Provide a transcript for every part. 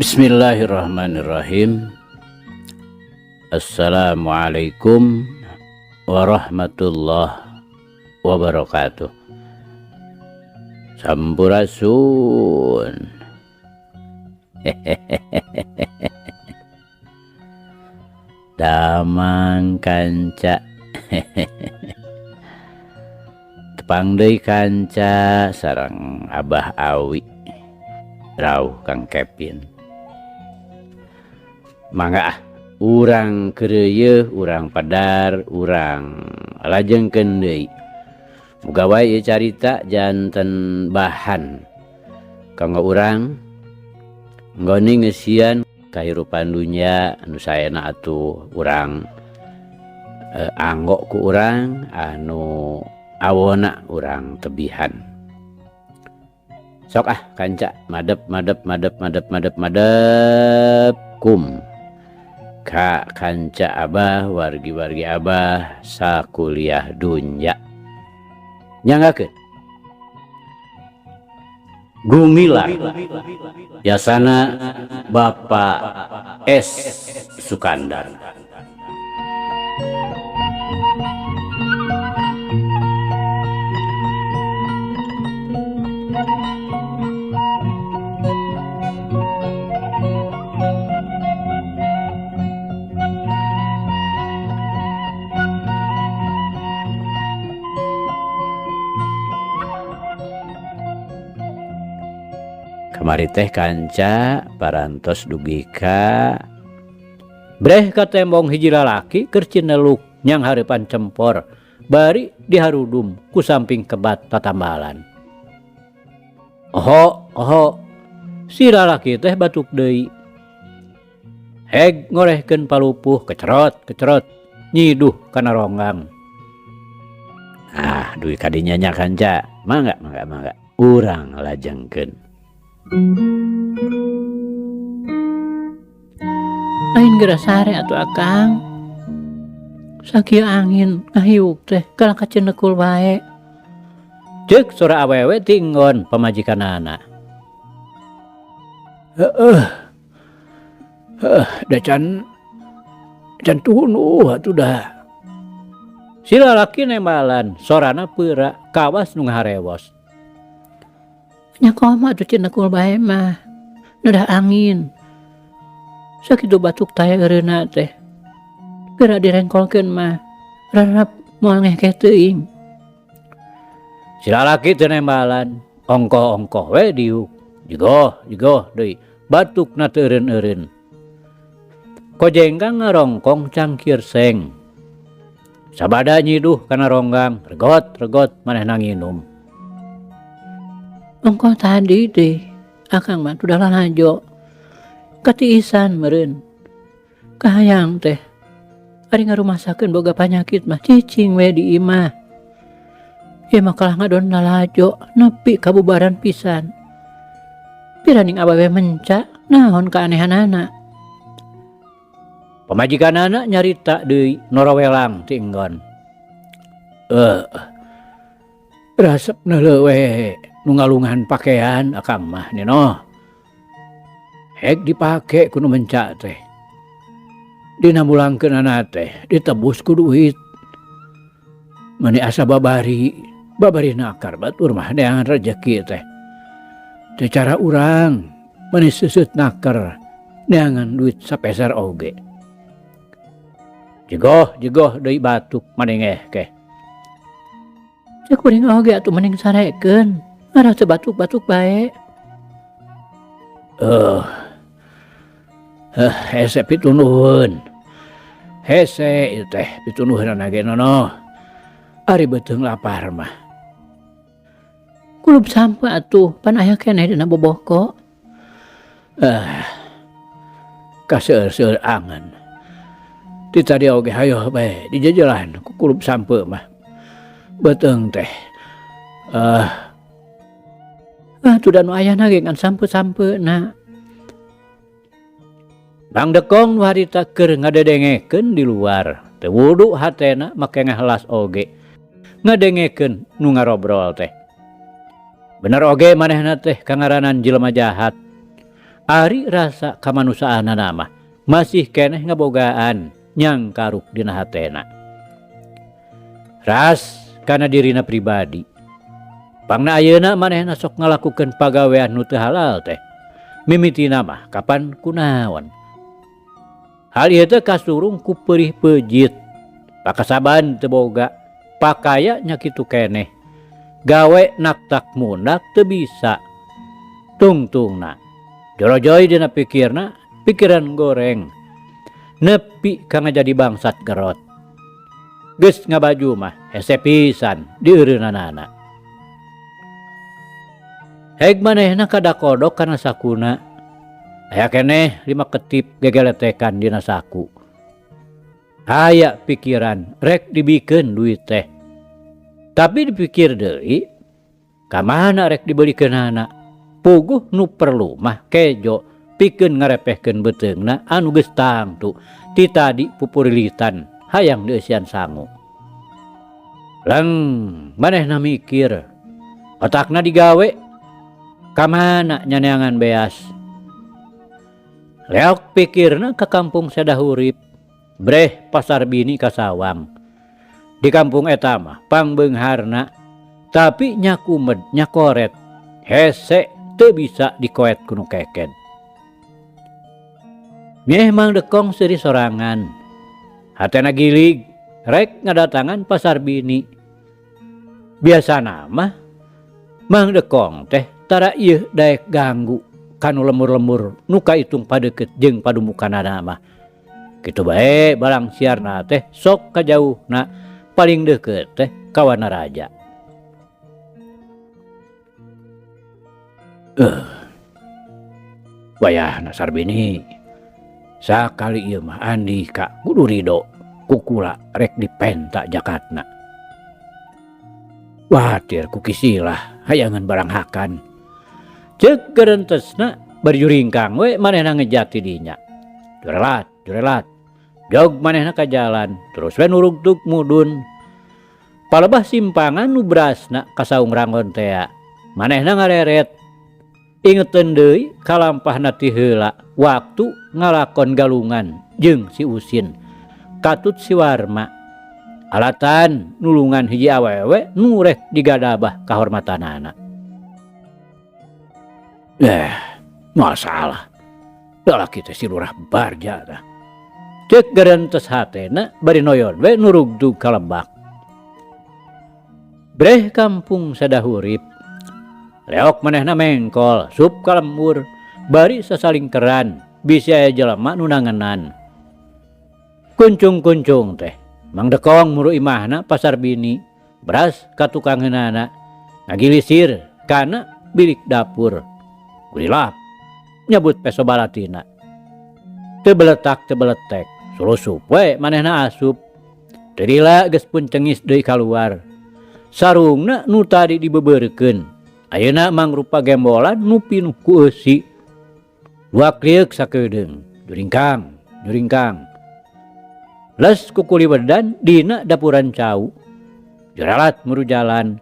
Bismillahirrahmanirrahim. Assalamualaikum warahmatullahi wabarakatuh. Sampurasun. Damang kanca. Tepang deui kanca sareng Abah Awi. Rauh Kang Kevin. Mangga ah, urang keureuyeun, urang padar, urang lajengkeun deui. Muga wae ieu carita janten bahan kanggo urang nggoni ngeusian kahirupan dunya anu saena atuh urang anggo ku urang anu awona urang tebihan. Sok ah kanca madep madep madep madep madep madep kum ka kanca abah wargi-wargi abah sakuliah dunya. Nyanggakeun Gumilar Yasana Bapak S Sukandar. Kamari teh kanca parantos dugi ka breh ka tembong hiji lalaki keur cineluk nyang hareupan cempor bari diharudum ku samping kebat tatambalan. Oho, oho, si lalaki teh batuk deui. Heg ngorehkeun palupuh kecerot, kecerot, nyiduh kana ronggang. Ah, dugi ka dinya nya kanca. Mangga, mangga, mangga. Urang lajengkeun. Lain geura sare atuh Akang. Sakieu angin ngahiuk teh kalah ka cenekul wae. Ceuk sora awewe ti enggon pamajikanana. Heeh. Heeh, da can tunuh atuh dah. Si lalaki nembalan sorana peura kawas nu ngaharewos. Nya komo atuh cenekul bae mah. Neudah angin. Sakitu batuk tae eureuna teh. Geura direngkolkeun mah. Rarap moal ngehkeh teuing. Si lalaki teu nembalan, ongkoh-ongkoh we diuk. Jigoh, jigoh deui, batukna teu eureun-eureun. Kojengkang ngarongkong cangkir seng. Sabada nyiduh kana ronggang, regot-regot manehna nginum. Ongkoh tadi teh, akang mah tudah lalajo. Katiisan meureun. Kahayang teh. Ari ngarumasakeun boga panyakit mah cicing we di imah. Ieu mah kalah ngadon lalajo nepi kabubaran pisan. Piraning awewe menca naon kaanehanana. Pamajikanana nyarita deui norowelang ti enggon. Resep neuleuh we nu ngalungan pakaian akang mah ninoh. Hek dipake ku nu menca teh. Dina mulangkeunana teh ditebus ku duit. Mani asa babari, babari nakar batur mah neangan rejeki teh. Teu cara urang mani seuseut naker neangan duit sapeser oge. Jegoh, jegoh deui batuk manengeh keh. Cek kuring oge atuh mending sarekeun, ngarah teu batuk-batuk bae. Hese pitunuhun. Hese ieu teh pitunuhunana ge nono. Ari beuteung lapar mah. Kulub sampeu atuh pan aya keneh dina boboko. Kaseur-seur angan. Ti tadi oge hayoh bae dijejelan ku kulub sampeu mah. Beuteung teh. Atuh da nu ayana ge ngan sampeu-sampeuna. Bang Dekong nu harita keur ngadedengekeun di luar. Teu wudu hatena make ngahelas oge. Ngadengekeun nu ngarobrol teh. Bener oge manehna teh kangaranan jelema jahat. Ari rasa kamanusaanana mah masih keneh ngabogaan nyangkaruk dina hatena. Ras kana dirina pribadi. Pangna ayeuna manehna sok ngalakukeun pagawean nu teu halal teh. Mimitina mah kapan kunaon. Hal ieu teh kasurung ku peurih peujit. Pakasaban teu boga, pakaya nya kitu keneh. Gawe naktak mundak teu bisa. Tungtungna jorojoy dina pikirna, pikiran goreng. Nepi ka ngajadi bangsat gerot. Geus ngabaju mah hese pisan dieureunanana. Heg manehna kadakodok kana sakuna. Aya keneh 5 ketip gegeletekan dina saku. Aya pikiran rek dibikeun duit teh. Tapi dipikir deui, kamana rek dibelikeunana? Puguh nu perlu mah kejo pikeun ngarepehkeun beuteungna anu geus tangtu ti tadi pupurilitan hayang dieusian sangu. Leng manehna mikir, otakna digawe kamana nyaneangan beas. Leok pikirna ka kampung Sadahurip, breh pasar bini ka Sawang. Di kampung eta mah pangbeungharna, tapi nyakumed nyakoret, hese teu bisa dikoet ku nu keked. Nyeh Mang Dekong seuri sorangan, hatena gilig rek ngadatangan pasar bini. Biasana mah Mang Dekong teh tara ieu daek ganggu kanu lemur-lemur nu kaitung padeukeut jeung padumukanana mah. Kitu bae balang siarna teh sok kajauhna paling deukeut teh ka Wanaraja. Wayahna Sarbini sakali ieu mah Andika kudu ridho kukula rek dipenta jakatna. Watir ku Kisilah hayangan barang hakan. Ceuk gerentesna bari juringkang we manehna ngejat ti dinya. Jurelat, jurelat. Jog manehna ka jalan terus we nurugtug mudun. Palebah simpangan nu berasna ka saung ranggon tea. Manehna ngareret. Ingeteun deui kalampahna ti heula waktu ngalakon galungan jeung si Usin. Katut si Warma. Alatan nulungan hiji awewe nu rek digadabah kahormatanana. Masalah. Lalaki teh si Lurah Barja tah. Ceuk gerentes hatena bari noyon we nurugdug ka lebak. Breh kampung Sadahurip. Leok manehna mengkol, sup ka lembur, bari sasalingkeran, bisi aya jelema nu nangenan. Kuncung-kuncung teh, Mang Dekong muru imahna pasar bini, beras ka tukangeunana, ngagilisir kana bilik dapur. Gulilap nyebut peso balatina. Teu beletak teu beletek, sulusup we manehna asup. Teu lila geus pun cengis deui kaluar. Sarungna nu tadi dibeubeurkeun, ayeuna mangrupa gembolan nu pinuh ku eusi. Luak lieuk sakedeung, juringkang, juringkang. Les kukuliwedan dina dapuran cau. Juralat muru jalan.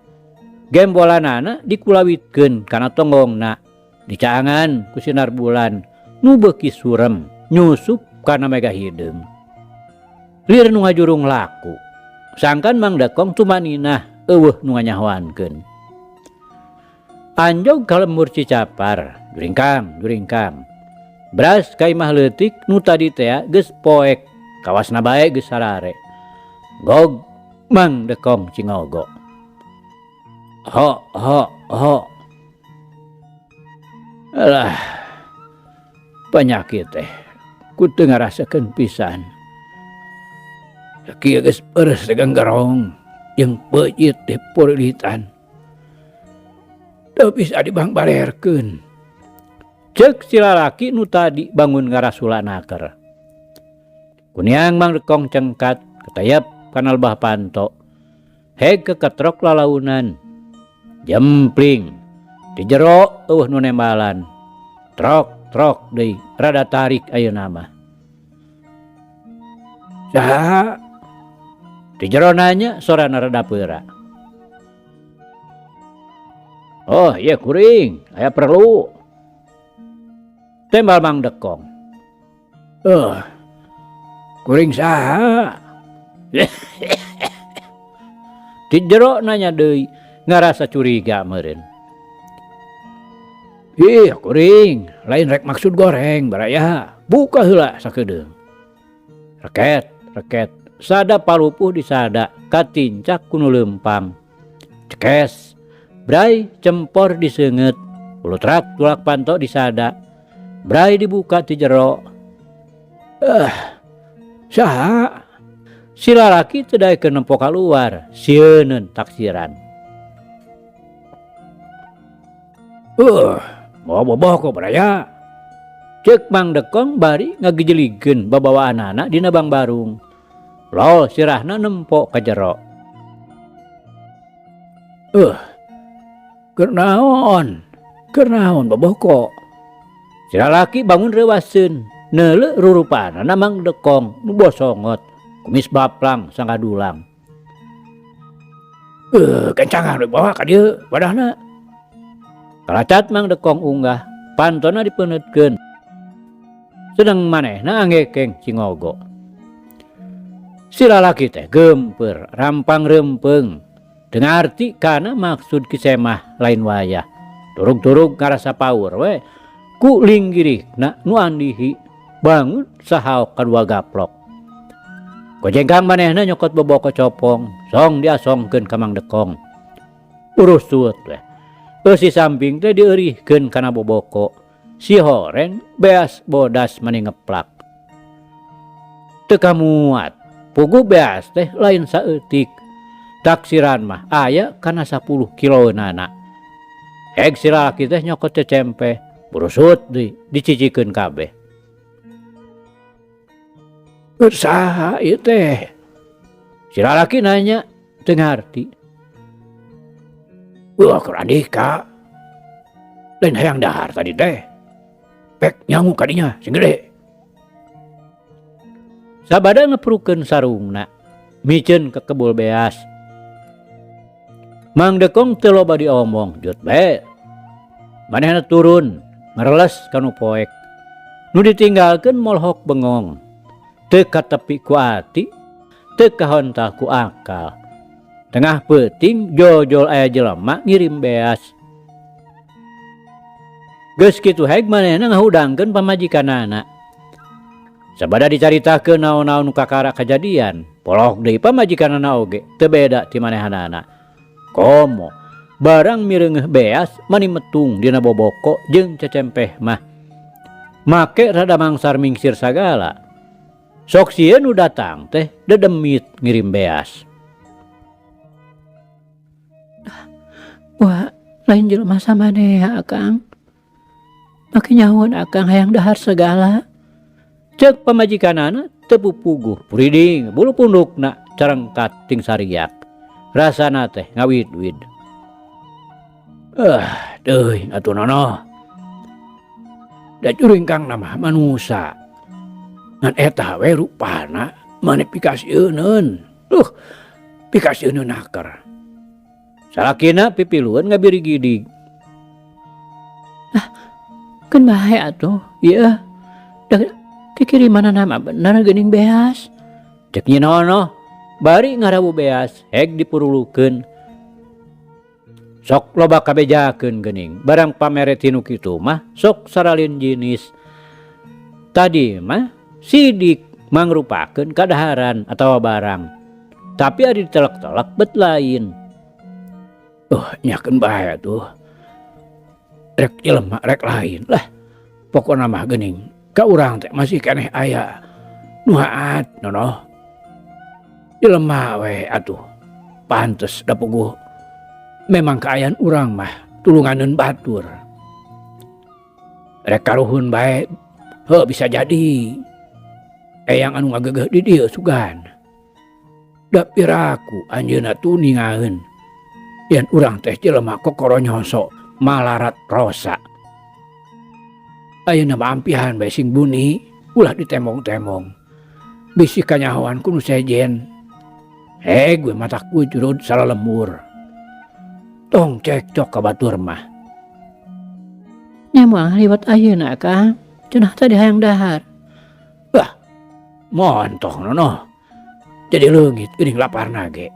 Gembolanana dikulawitkeun kana tonggongna. Dicaangan ku sinar bulan nu beuki surem nyusup kana mega hideung. Lir nu ngajurung laku. Sangkan Mang Dekong tumaninah eueuh nu nganyahoankeun. Anjog ka lembur Cicapar, juringkang, juringkang. Beras ka imah leutik nu tadi tea geus poek, kawasna bae geus sarare. Gog Mang Dekong cingogo. Ho ho ho. Alah, penyakit teh ku teu ngarasakeun pisan. Kieu geus peres gerong jeung peucit teh purilitan. Teu bisa dibangbalerkeun. Ceuk si lalaki nu tadi bangun ngarasula naker. Kuniang Mang Dekong cengkat ketayap kana lebah panto. Heg keketrok lalaunan. Jempling di jero eueuh nu nembalan. Trok trok deui rada tarik ayeuna mah. Saha? Di jero nanya sorana rada peura. Oh iya kuring, aya perlu. Tembal Mang Dekong. Kuring saha? Ti jero nanya deui ngarasa curiga meureun. Ih, kuring, lain rek maksud goreng baraya. Buka heula sakedeung. Reket, reket, sada palupuh disada katincak ku nu leumpang. Cekes, bray cempor diseungeut, ulutrak tulak panto disada. Bray dibuka ti jero. Saha? Si lalaki teu daekeun nempo kaluar, sieuneun taksiran. Moal boboh ku baraya. Ceuk Mang Dekong bari ngagejeligkeun babawaanana dina bangbarung. Lol sirahna nempo ka jero. Keur naon? Keur naon boboko? Si lalaki bangun reuaseun, neuleuh rurupanana Mang Dekong nu bosongot, kumis baplang sangkadulang. Kencangan we bawa ka dieu wadahna. Kalacat Mang Dekong unggah, pantona dipeunetkeun. Sedeng manehna anggekeng cingogo. Si lalaki teh geumpeur, rampang reumpeung. Teu ngarti kana maksud Ki Semah lain wayah. Turug-turug ngarasa paur we. Ku linggirikna nu andihi bangun sahaok kadua gaplok. Kojengkang manehna nyokot boboko copong, song diasongkeun ka Mang Dekong. Urusut we. Eusi samping teh dieurihkeun kana boboko. Si horeng beas bodas mani ngeplak. Teu kamuat, puguh beas teh lain saeutik. Taksiran mah aya kana 10 kiloeunana. Heg si lalaki teh nyokot cecempeh, burusut deui dicicikeun kabeh. Saha ieu teh? Si lalaki nanya teu ngarti. Wah, keur Andika. Lain hayang dahar tadi teh. Pek nyangu kadinya sing gede. Sabada ngeprukeun sarungna, miceun ka kebul beas. Mang Dekong teu loba diomong, jut bae. Manehna turun, ngereles ka nu poek. Nu ditinggalkeun molhok bengong. Teu katepi ku ati, teu kahontal ku akal. Tengah peuting jojol aya jelema ngirim beas. Geus kitu heg manehna ngahudangkeun pamajikanana. Sabada dicaritakeun naon-naon nu kakara kajadian, polok deui pamajikanana oge teu beda ti manehanana. Komo barang mireungeuh beas mani metung dina boboko jeung cecempeh mah. Make rada mangsar mingsir sagala. Sok sieun nu datang teh dedemit ngirim beas. Wah, lain jelema samanea Akang. Make nyahoan Akang hayang dahar segala. Ceuk pamajikanana teu pupuguh, puriding bulu pundukna carengkat ting sariak. Rasana teh ngawid-wid. Teuing atuh nono. Da juring kang mah manusa. Ngan eta we rupana maneh pikasieuneun. Pikasieuneun naker. Salakina pipilueun ngabirigidig. Ah, keun bae atuh. Ieu da kikirimanana mah bener geuning beas. Cek Nyi Nono bari ngarawu beas heg dipurulukeun. Sok loba kabejakeun geuning barang pamere tinu kitu mah sok saralin jinis. Tadi mah sidik mangrupakeun kadaharan atawa barang. Tapi ari ditelek-telek bet lain. Nyakeun bae atuh. Rek jelema rek lain lah. Pokona mah geuning ka urang teh masih keneh aya nu haat nono. Jelema we atuh. Pantes da puguh. Memang kaayaan urang mah tulunganeun batur. Rek karuhun bae heuh bisa jadi. Eyang anu ngagegeh di dieu sugan. Da piraku anjeunna tuningaeun. Yen urang teh jelema kokoronyoso malarat rosa. Ayeuna mah ampihan bae sing buni ulah ditemong-temong. Bisi kanyahoan ku nu sejen. Heg we matak kujurud salalemur. Tong cekcok ka batur mah. Nya moal liwat ayeuna Kang. Cenah tadi hayang dahar. Wah, montoh nono. Jadi leungit geuning laparna ge.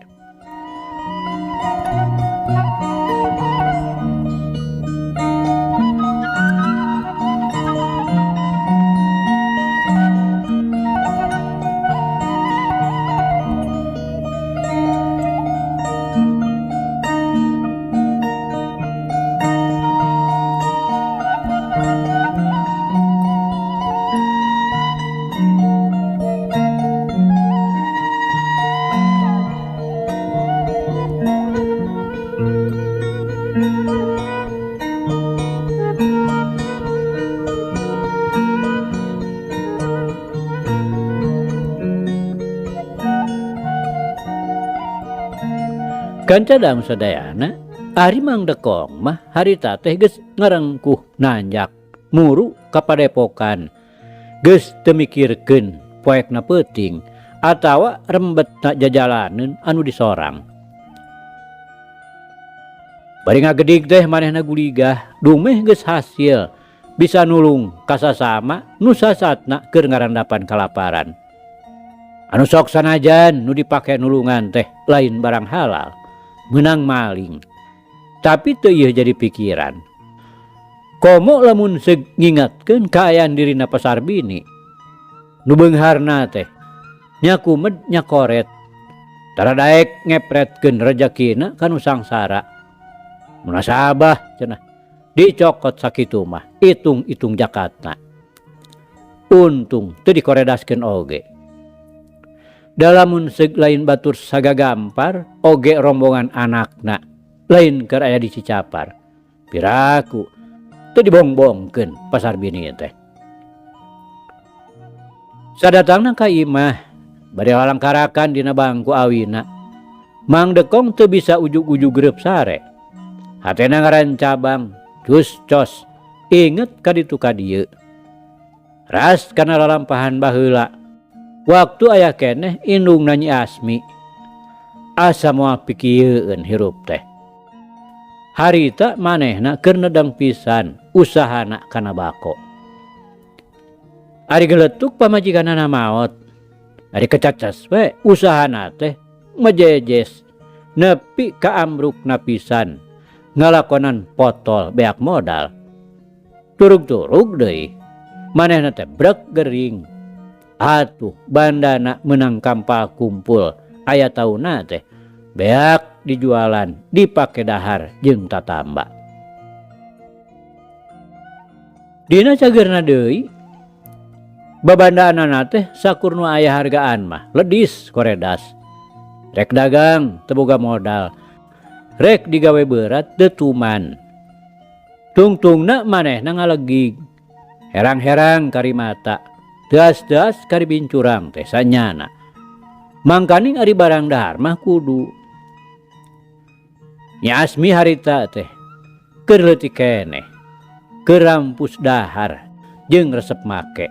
Kanca dang sadayana ari Mang Dekong mah harita teh geus ngarengkuh nanjak muru ka padepokan geus teu mikirkeun poekna peuting atawa rembetna jajalaneun anu disorang. Bari ngagedig teh manehna guligah dumeh geus hasil bisa nulung ka sasama nu sasatna keur ngarandapan kalaparan. Anu sok sanajan nu dipake nulungan teh lain barang halal, meunang maling. Tapi teu ieu jadi pikiran. Komo lamun seug ngingatkeun kaayaan dirina pasar bini. Nu beungharna teh nya kumed nya koret. Tara daek ngepretkeun rejekina ka nu sangsara. Munasabah cenah dicokot sakitu mah itung-itung jakatna. Untung teu dikoredaskeun oge. Dalamun seug lain batur sagagampar oge rombongan anakna lain keur aya di Cicapar. Piraku teu dibongbongkeun pasar bini teh. Sadatangna ka imah bari lalangkarakan dina bangku awina. Mang Dekong teu bisa ujug-ujug reup sare. Hatena ngarancabang cus cos inget ka ditu ka dieu. Ras kana lalampahan baheula. Waktu aya keneh indungna Nyi Asmi. Asa moal pikieun hirup teh. Harita manehna keur nedang pisan usahana kana bako. Ari geletuk pamajikanana maot. Ari kecacas we usahana teh mejejes nepi ka ambrukna pisan ngalakonan potol beak modal. Turug-turug deui manehna teh brek gering. Atuh bandana menang kampal kumpul aya tauna teh beak dijualan dipake dahar jeung tatamba. Dina cageurna deui babandaanana teh sakur nu aya hargaan mah ledis koredas. Rek dagang teu boga modal, rek digawe berat teu tuman. Tungtungna manehna ngalegig, herang-herang karimata, teas-teas kari bincurang teh sanyana. Mangkaning ari barang dahar mah kudu. Nyi Asmi harita teh keur leutik keneh, keur rampus dahar jeung resep make.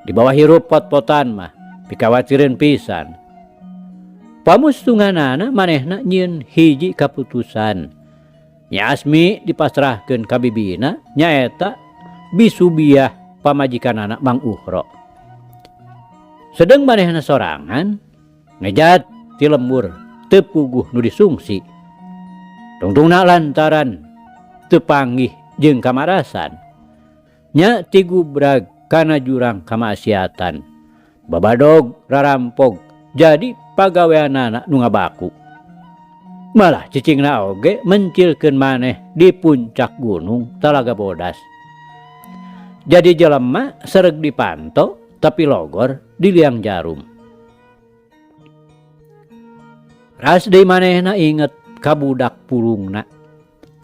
Di bawah hirup pot-potan mah pikawatireun pisan. Pamustunganana manehna nyieun hiji kaputusan. Nyi Asmi dipasrahkeun ka bibina nyaeta Bisubiah pamajikanana Mang Uhro. Sedeng manehna sorangan ngejat ti lembur teu puguh nu disungsi. Tungtungna lantaran teu panggih jeung kamarasan. Nya tigubrag kana jurang kamaksiatan. Babadog rarampog jadi pagaweanana nu ngabaku. Malah cicingna oge mencilkeun maneh di puncak gunung Talaga Bodas. Jadi jelema sereg dipanto tapi logor di liang jarum. Ras deui manehna inget ka budak pulungna.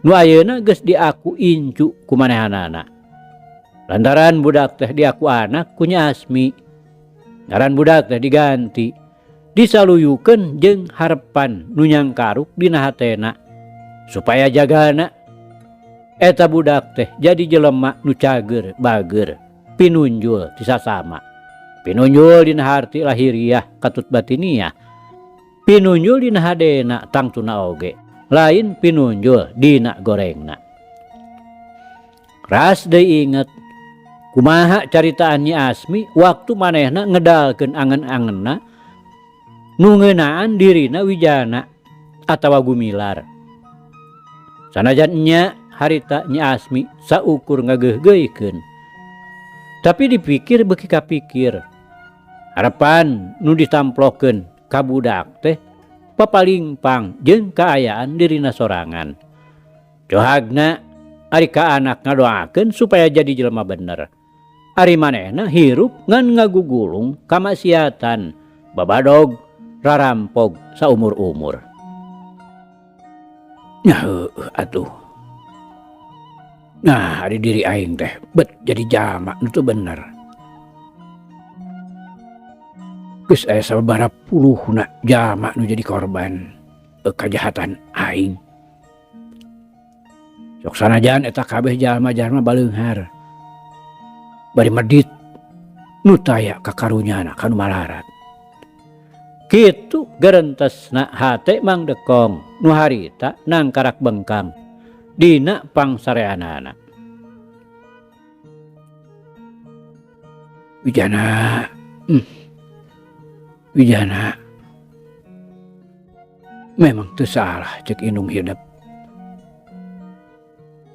Nu ayeuna geus diaku incu ku manehanana. Lantaran budak teh diaku anak ku Nyi Asmi. Ngaran budak teh diganti, disaluyukeun jeung harepan nu nyangkaruk dina hatena supaya jagana eta budak teh jadi jelema nu cager bager, pinunjul ti sasama. Pinunjul dina harti lahiriah katut batiniah. Pinunjul dina hadena tangtuna oge, lain pinunjul dina gorengna. Ras deui inget Kumaha caritaan Nyi Asmi waktu manehna ngedalkeun angen-angenna nu ngeunaan dirina wijana atawa gumilar. Sanajan nya harita Nyi Asmi saukur ngageugeuikeun. Tapi dipikir beuki kapikir. Harapan nu ditamplokeun ka budak teh papalingpang jeung kaayaan dirina sorangan. Johagna ari ka anak ngadoakeun supaya jadi jelema bener. Ari manehna hirup ngan ngagugulung kamaksiatan, babadog, rarampog saumur-umur. Nya heueuh atuh. Nah, ari diri aing teh bet jadi jalma nu teu bener. Geus aya sababaraha puluhna jalma nu jadi korban kajahatan aing. Sok sanajan eta kabeh jalma-jalma baleunghar. Bari medit nu taya kakarunyana kanu malarat. Kitu gerentesna hate Mang Dekong nu harita nangkarak bengkang dina pangsareanana. Wijana, Wijana, memang teu salah cek indung hidep.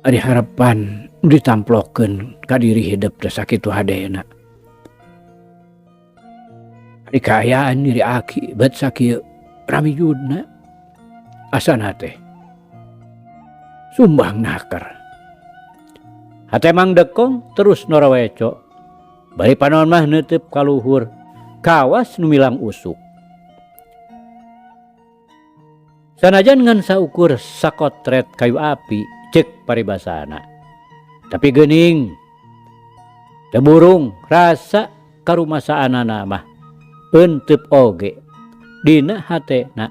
Ari harapan ditamplokeun ka diri hidep teh sakitu hadena. Ari kaayaan diri aki bet sakieu ramijudna asana teh sumbang naker. Hate Mang Dekong terus noroweco. Bari panon mah neuteup ka luhur kawas nu milang usuk. Sanajan ngan saukur sakotret kayu api cek paribasana. Tapi geuning teu burung rasa karumasaanana mah euteup oge dina hatena.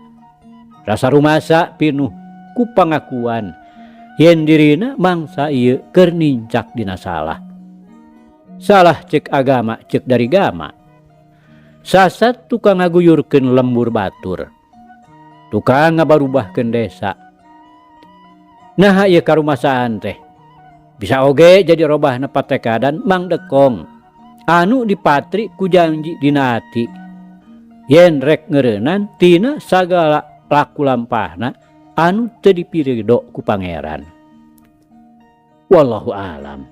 Rasa rumasa pinuh ku pangakuan yen dirina mangsa ieu keur nincak dina salah. Salah cek agama cek dari gama. Sasat tukang ngaguyurkeun lembur batur. Tukang ngabarubahkeun desa. Naha ieu karumasaan teh. Bisa oge jadi robahna patekadan Mang Dekong anu dipatri ku janji dina ati. Yen rek ngeureunnan tina sagala laku lampahna anu teu dipirido ku pangeran. Wallahu alam.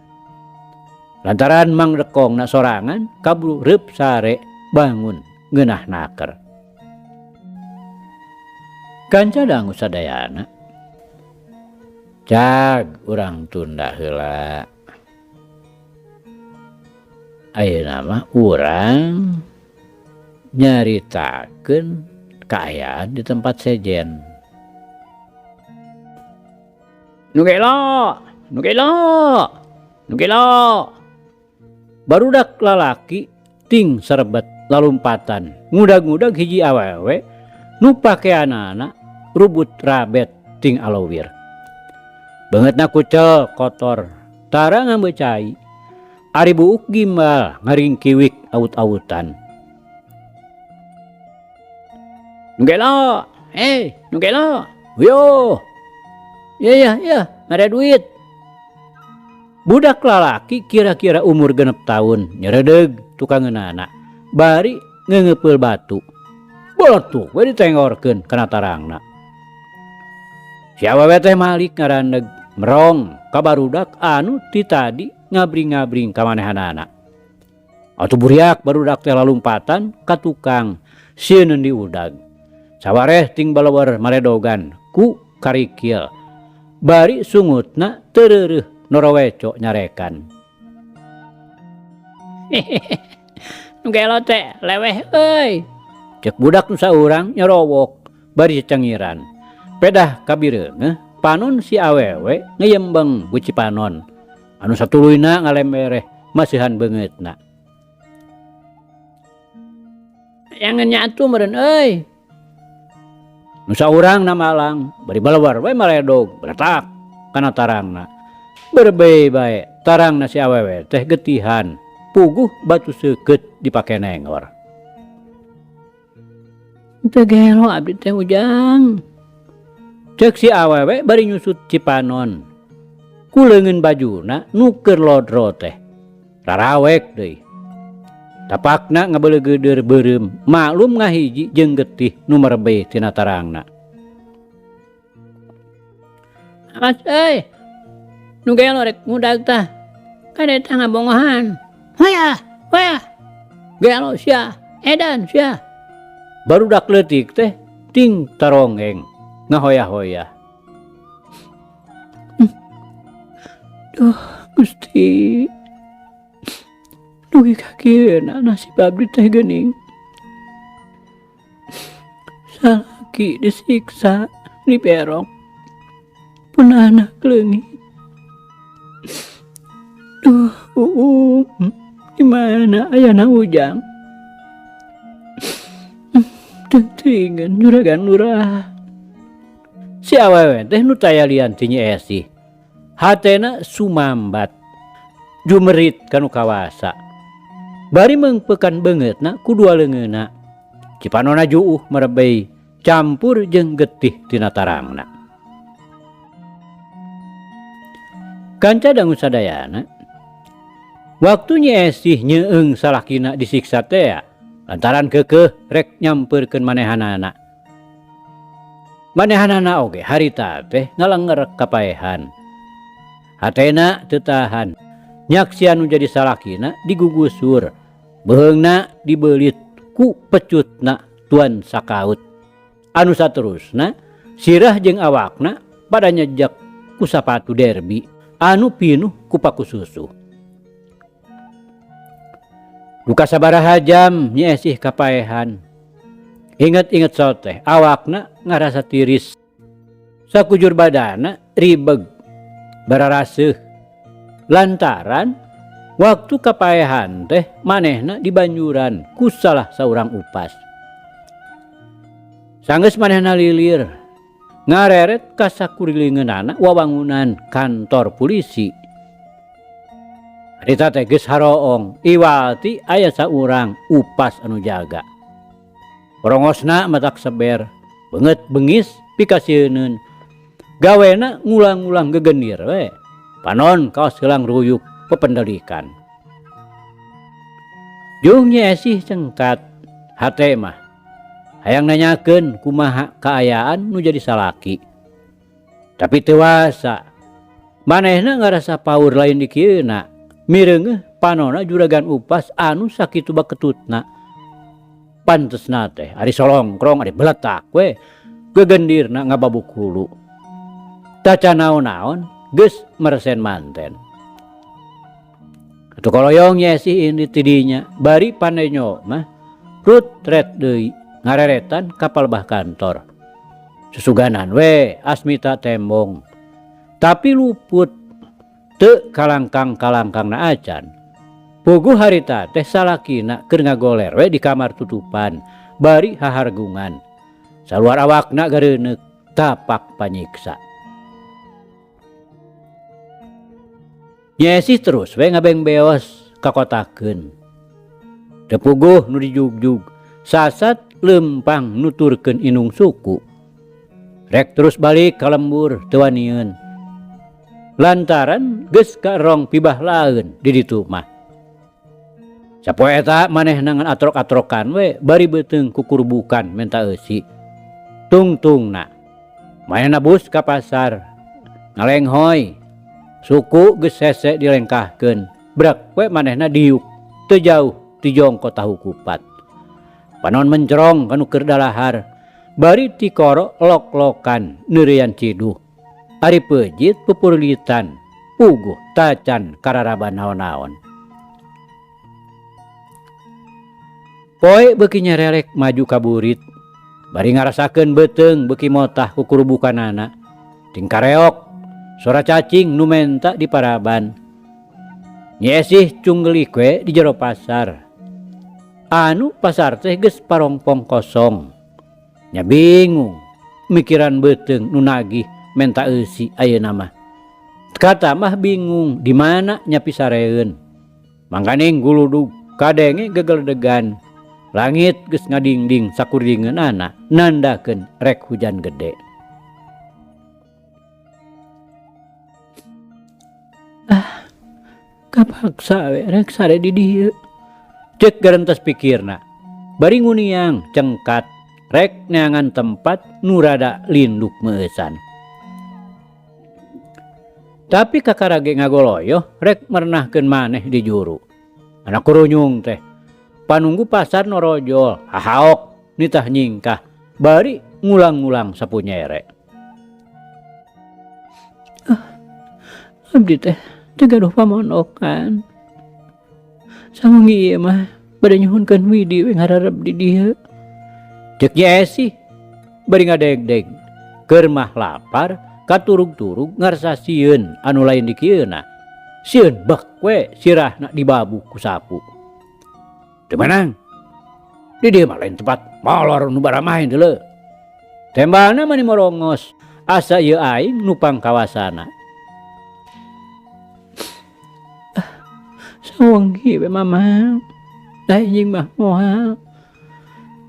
Lantaran Mang Dekong na sorangan kaburu reup sare bangun ngeunah naker. Kanca dangu sadayana. Cag urang tunda heula. Ayeuna mah urang nyaritakeun kaayaan di tempat sejen. Nu gelo, nu gelo, nu gelo. Barudak lalaki ting serebet lalumpatan ngudag-ngudag hiji awewe nu pakeanana rubut rabet ting alowir. Beungeutna kucel kotor tara ngambe cai. Ari buuk gimbal ngaringkiwik awut-awutan. Nu gelo, hei, nu gelo, yo. Ya ya ya, ada duit. Budak lalaki kira-kira umur 6 tahun nyeredeg tukangeunana bari ngeungeupel batu. Bolotuk we ditengorkeun kana tarangna. Si awewe teh malik ngarandeg merong ka barudak anu ti tadi ngabring-ngabring ka manehanana. Atuh buriak barudak teh lalumpatan ka tukang sieun diudag. Sawareh ting balawer maredogan ku karikil. Bari sungutna teu noroweco nyarekan. Nu gelo teh leweh euy. Cek budak nu saurang nyorowok bari cengiran. Pedah kabireungeuh panon si awewe ngeyembeng guci panon. Anu satuluyna ngalembereh masihan beungeutna. Jangan nyatu meureun euy. Nu saurang na malang bari balewar we maledog beletak kana tarangna. Berbei bae tarangna si awewe teh getihan puguh batu seukeut dipake nengor. Teu gelo abdi teh ujang. Ceuk si awewe bari nyusut cipanon. Ku leungeun bajuna nu keur lodro teh. Rarawek deui. Tapakna ngabeuleugeudeur beureum maklum ngahiji jeung getih nu merebeh tina tarangna. Awas euy. Nu gelo rek ngudag tah. Kade tah ngabongohan. Hoya, hoya. Gelo sia, edan sia. Barudak leutik teh ting taronggeng ngahoya-hoya. Duh, Gusti. Dugi ka kieuna nasib abdi teh geuning. Salaki disiksa, diberok. Pun anak leungit. Duh, Uung, di mana ayana Ujang? Teutingan juragan lurah. Si awewe teh nu taya lian ti Nyi Esih. Hatena sumambat, jumerit ka nu kawasa. Bari meungpeukan beungeutna ku dua leungeunna. Cipanona juuh merebey campur jeung getih tina tarangna. Kanca dangu sadayana, waktu Nyi Esih nyeung salakina disiksa tea lantaran keukeuh rek nyampeurkeun manehanana. Manehanana oge harita teh ngalengerek kapaehan. Hatena teu tahan, nyaksian nu jadi salakina digugusur, beuheungna dibeulit ku pecutna tuan sakaut. Anu saterusna, sirah jeung awakna pada nyejek ku sapatu derby anu pinuh ku paku susu. Duka sabaraha jam Nyi Esih kapaehan. Inget-inget soteh awakna ngarasa tiris. Sakujur badana ribeg bararaseuh. Lantaran waktu kapaehan teh manehna dibanjuran ku salah saurang upas. Sanggeus manehna lilir ngareret ka sakurilingeunana wawangunan kantor polisi. Harita teh geus haroong iwal ti aya saurang upas anu jaga. Porongosna matak seber, beungeut bengis pikasieuneun. Gawena ngulang-ngulang gegenir we. Panon kaos heulang ruyuk pependelikan. Jung Nyi Esih cengkat hate mah. Hayang nanyakeun kumaha kaayaan nu jadi salaki. Tapi teu wasa. Manehna ngarasa paur lain dikieuna. Mireungeuh panona juragan upas anu sakitu baketutna. Pantesna teh ari solongkrong ari beletak we. Gegendirna ngababuk hulu. Taca naon-naon geus meresen manten. Atuh koloyong Nyi Esih ini tidinya bari panenyo mah rutret deui ngareretan ka palebah kantor. Susuganan we Asmita tembong. Tapi luput teu kalangkang-kalangkangna acan. Puguh harita teh salakina keur ngagoler we di kamar tutupan bari hahargungan. Saluar awakna gareuneuk tapak panyiksa. Nyi Esih terus we ngabengbeos kakotakeun. Teu puguh nu dijugjug, sasat leumpang nuturkeun inung suku. Rek terus balik ka lembur teu wanieun. Lantaran geus karong pibah laeun di ditu mah. Sapoe eta manehna ngan atrok-atrokan we bari beuteung kukurbukan menta eusi. Tungtungna manehna bus ka pasar ngalenghoy. Suku geus hese dilengkahkeun, brak we manehna diuk teu jauh ti jongko tahu kupat. Panon mencerong kanu keur dalahar, bari tikoro lok-lokan neureuyan ciduh. Ari peujit pupurlitan, puguh tacan kararaban naon-naon. Poe beuki nyerelek maju ka burit, bari ngarasakeun beuteung beuki motah ku kurubukanana. Tingkareok sora cacing nu menta di paraban. Nyi Esih cunggelik we di jero pasar. Anu pasar teh geus parongpong kosong. Nya bingung mikiran beuteung nu nagih menta eusi ayeuna mah. Kata mah bingung di mana nyapi sareun. Mangkaning guludug kadenge gegeledegan. Langit geus ngadingding sakuringeunana nandakeun rek hujan gede. Ah, Kapaksa we rek sare di dieu. Cek garentes pikirna. Bari nguniang cengkat rek neangan tempat nu rada linduk meueusan. Tapi kakara ge ngagoloyoh rek merenahkeun maneh di juru. Anak kurunyung teh panunggu pasar norojol hahaok nitah nyingkah bari ngulang-ngulang sapu nyere. Abdi teh teu gaduh pamondokan. Sawengi ieu mah bade nyuhunkeun widi we ngarareb di dieu. Cek Nyi Esih bari ngadegdeg keur mah lapar katurug-turug ngarasa sieun anu lain dikieuna. Sieun bek we sirahna dibabuk ku sapu. Teu meunang. Di dieu mah lain tempat molor nu baramaen deuleu. Tembalna mani morongos asa ieu aing nu pangkawasana. Sawengi we mamang. Da anjing mah moal.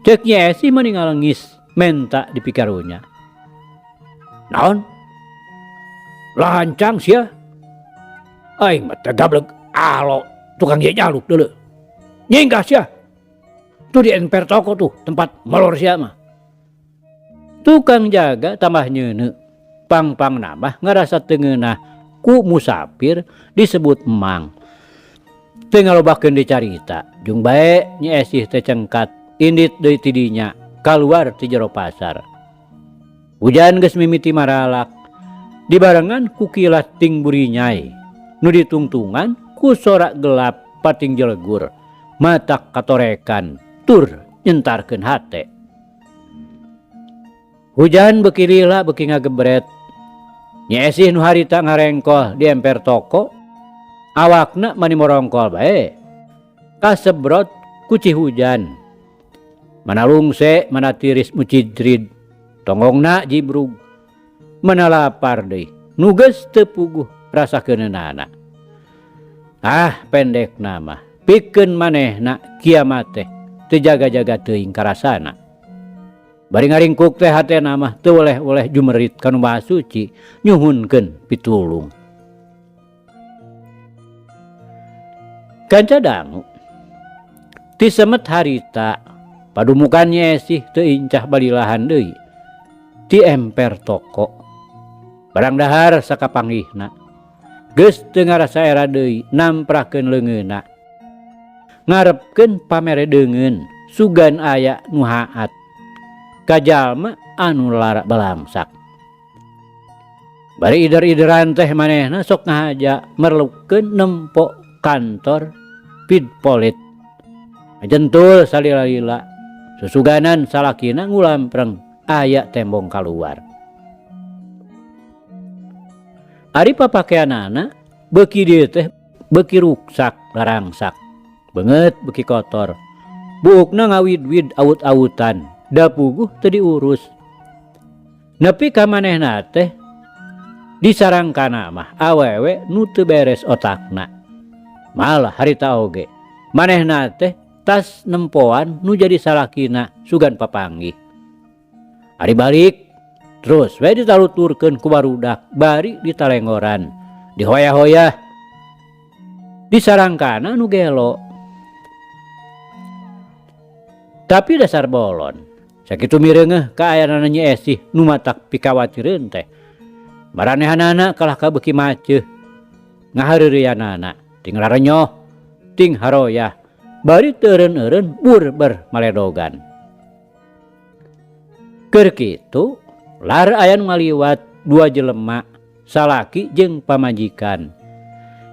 Cek Nyi Esih mani ngalengis menta dipikarunya. Naon? Lancang sia. Aing mah teh gablek alo tukang ieu jaluk deuleu. Nyingkah sia. Tuh di emper toko tuh tempat molor sia mah. Tukang jaga tambah nyeuneu. Pang-pang nambah ngarasa teu ngeunah ku musafir disebut emang. Teu ngalobakeun dicarita, jung bae Nyi Esih teh cengkat indit deui ti dinya kaluar ti jero pasar. Hujan geus mimiti maralak. Dibarengan ku kilat ting burinyai nu ditungtungan ku sorak gelap pating jelegur matak katorekan tur nyentarkeun hate. Hujan beuki lila beuki ngagebret. Nyi Esih nu harita ngarengkol di emper toko, awakna mani morongkol bae. Kasebrot ku ci hujan. Mana lungse, mana tiris mucidrid, tonggongna jibrug. Mana lapar deui, nu geus teu puguh rasa keuneunana. Ah, pendek nama, pikeun manehna kiamat teh teu jaga-jaga teuing karasana. Bari ngaringkuk teh hatena mah teu weleh-weleh jumerit ka nu Maha Suci nyuhunkeun pitulung. Kanca dangu ti semet harita padumukan Nyi Esih teu incah balilahan deui ti emper toko. Barang dahar sakapanggihna geus teu ngarasa era deui namprakeun leungeunna. Ngarepkeun pamere deungeun sugan aya nu haat ka jalma anu lara balangsak. Bari ider-ideran teh manehna sok ngahaja merlukeun nempo kantor Pidpolit. Jentul salila-lila susuganan salakina ngulampreng aya tembong kaluar. Ari papakeanana beuki dieu teh beuki ruksak larangsak, beungeut beuki kotor. Buukna ngawid-wid awut-awutan, da puguh teu diurus. Nepi ka manehna teh disarangkana mah awewe nu teu beres otakna. Malah harita oge manehna teh tas nempoan nu jadi salakina sugan papanggih. Ari balik terus we ditaluturkeun ku barudak bari ditalengoran, dihoyah-hoyah. Disarangkana nu gelo. Tapi dasar bolon. Sakitu mireungeuh kaayanana Nyi Esih nu matak pikawatireun teh. Maranehanana kalah ka beuki maceuh. Ngahareureuyanana ting larenyoh, ting haroyah, bari teu eureun-eureun burber maledogan. Keur kitu lar aya nu ngaliwat dua jelema salaki jeung pamajikan.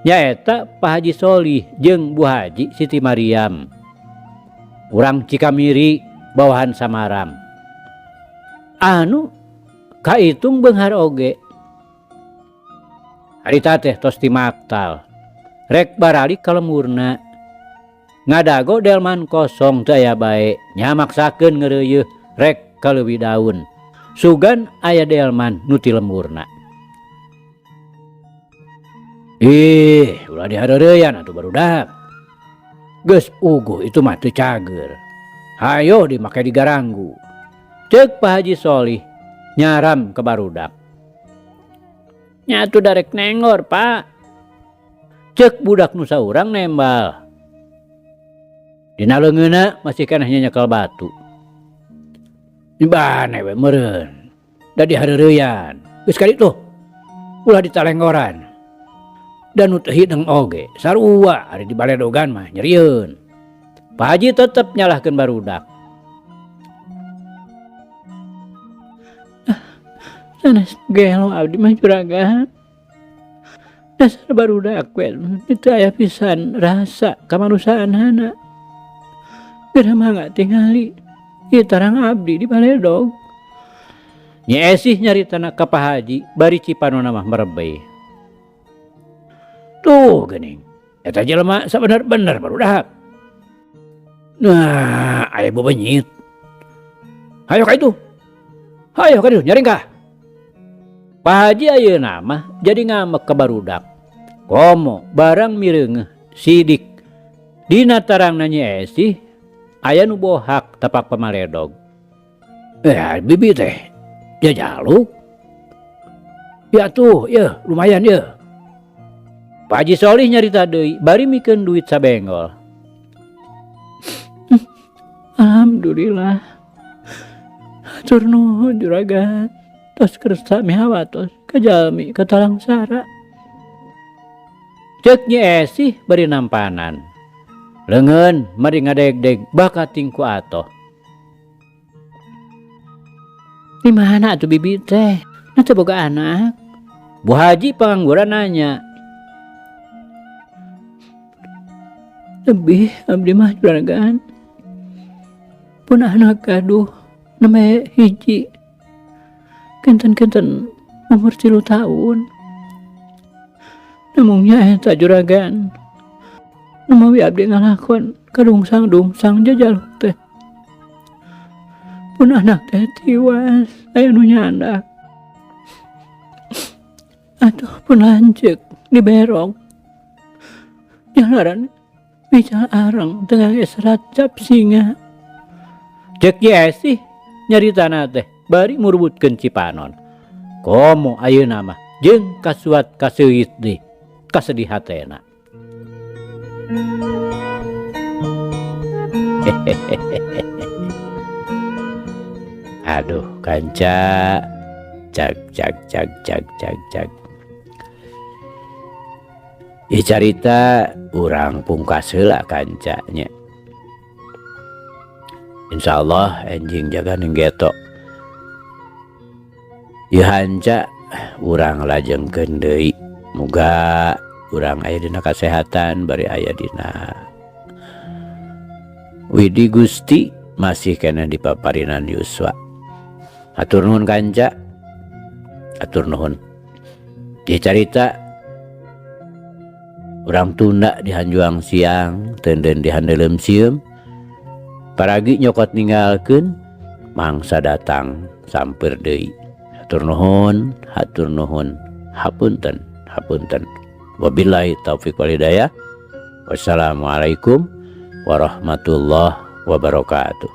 Nyaeta Pak Haji Solih jeung Bu Haji Siti Mariam. Urang Cikamiri bawahan Samarang. Anu kaitung beunghar oge. Harita teh tos timaktal. Rek baralik ka lemurna. Ngadago delman kosong teu aya bae, nya maksakeun ngeureuyeuh rek ka leuwih daun. Sugan aya delman nu ti lemurna. Ih, ulah dihareureyan atuh barudak. Geus uguh itu mah teu cager. Hayo dimake digaranggu. Ceuk Pak Haji Solih nyaram ke barudak. Nya atuh darek nengor, Pak. Cek budak nu saurang nembal. Dina leungeunna masih keneh nyekel batu. Bane we meureun. Da dihareureyan. Geus ka ditu. Ulah ditalenggoran. Da nu teu hideng oge sarua ari dibaledogan mah nyerieun. Pak Haji tetep nyalahkeun barudak. Sanes gelo abdi mah juragan. Dasar barudak we teu aya pisan rasa kamanusaanana. Geura mangga tingali ieu tarang abdi di baledog. Nyi Esih nyaritana ka Pak Haji bari cipanona mah merebey. Tuh geuning, eta jelema sabener-bener barudak. Nah, aya bebenyit. Hayo ka itu. Hayo ka ditu nyaringkah. Pak Haji ayeuna mah jadi ngamek ka barudak. Komo barang mireungeuh sidik. Dina tarangna Nyi Esih aya nu bohak tapak pamaledog. Bibi teh jajaluk. Ya tuh, ya lumayan ya. Pak Haji Solih nyarita deui bari mikeun duit sabenggol. Alhamdulillah. Hatur nuhun juragan. Tos kersa mihawatos ka jalmi ka talangsara. Ceuk Nyi Esih bari nampanan. Leungeun mari ngadegdeg bakating ku atoh. Di mana atuh bibi teh? Nah teu boga anak. Bu Haji pangangguran nanya. Lebih abdi mah juragan. Pun anak gaduh nembe hiji. Kenten-kenten umur 3 tahun. Namungnya eta juragan. Numawi abdi ngalakon kadungsang-dungsang jajaluk teh. Pun anak teh tiwas aya nu nyandak. Atuh pun lanceuk diberong. Jalaran bical areng tengah ge serat cap singa. Cek Nyi Esih nyaritana teh bari murbutkeun cipanon. Komo ayeuna mah jeung kasuat kaseuit deui kasedih hatena. Aduh kanca cag cag cag cag cag cag. Ieu carita urang pungkas heula kanca nya. Insyaallah enjing jaga ning geto. Ieu hanca urang lajengkeun deui. Muga urang aya dina kasehatan bari aya dina Widi Gusti masih keneh di paparinan yuswa. Hatur nuhun kanca. Hatur nuhun. Ieu carita urang tunda di hanjuang siang, teunden di handeuleum sieum. Paragi nyokot ninggalkeun mangsa datang sampeur deui. Hatur nuhun, hatur nuhun. Hapunten, hapunten. Wabillahi taufik wal hidayah. Wassalamualaikum warahmatullahi wabarakatuh.